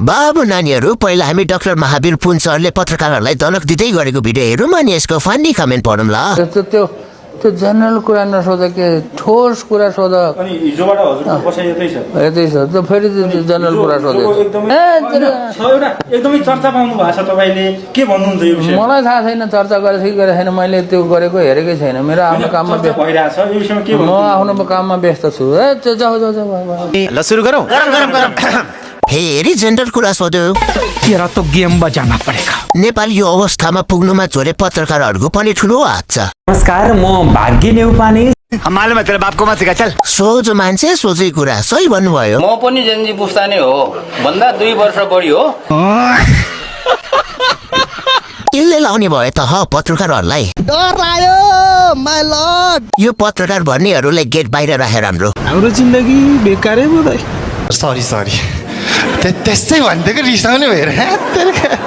बाबु नानीहरू पहिला हामी डाक्टर महावीर पुन सरले पत्रकारहरूलाई दलक दिँदै गरेको भिडियो हेरौँ अनि यसको फन्नी कमेन्ट पढौँ ल। त्यो जनरल कुरा नसोध के ठोस कुरा सोध। अनि हिजोबाट हजुरको बसाइ यतै छ। यतै छ त फेरि जनरल कुरा सोधे। एकदमै चर्चा पाउनु भएको छ तपाईँले, के भन्नुहुन्छ यो विषयमा? मलाई थाहा छैन चर्चा गरेको कि गरेको छैन, मैले त्यो गरेको हेरेकै छैन। मेरो आफ्नो काममा भइरहेछ यो विषयमा के म आफ्नो काममा व्यस्त छु। जाऊ ल सुरु गरौँ। फेरि जेन्डर कुरा सोध्यो। तेरा तो गेम बजाना पड़ेगा। नेपाल यो अवस्थामा पुग्नुमा जोरे पत्रकारहरूको पनि ठुलो हात छ। नमस्कार, म भाग्य नेउपाने। मालूम है तेरे बाप को मत सिखा चल। सोझो मान्छे सोझै कुरा, सही भन्नुभयो। म पनि जेनजी पुस्ता नै हो भन्दा 2 वर्ष बढी हो। यसले लाउने भयो त पत्रकारहरूलाई डर लाग्यो माय लर्ड। यो पत्रकार भन्नेहरूलाई गेट बाहिर राखेर हाम्रो जिन्दगी बेकारै भयो। सरी त्यस्तै भन्दै रिसाउने भएर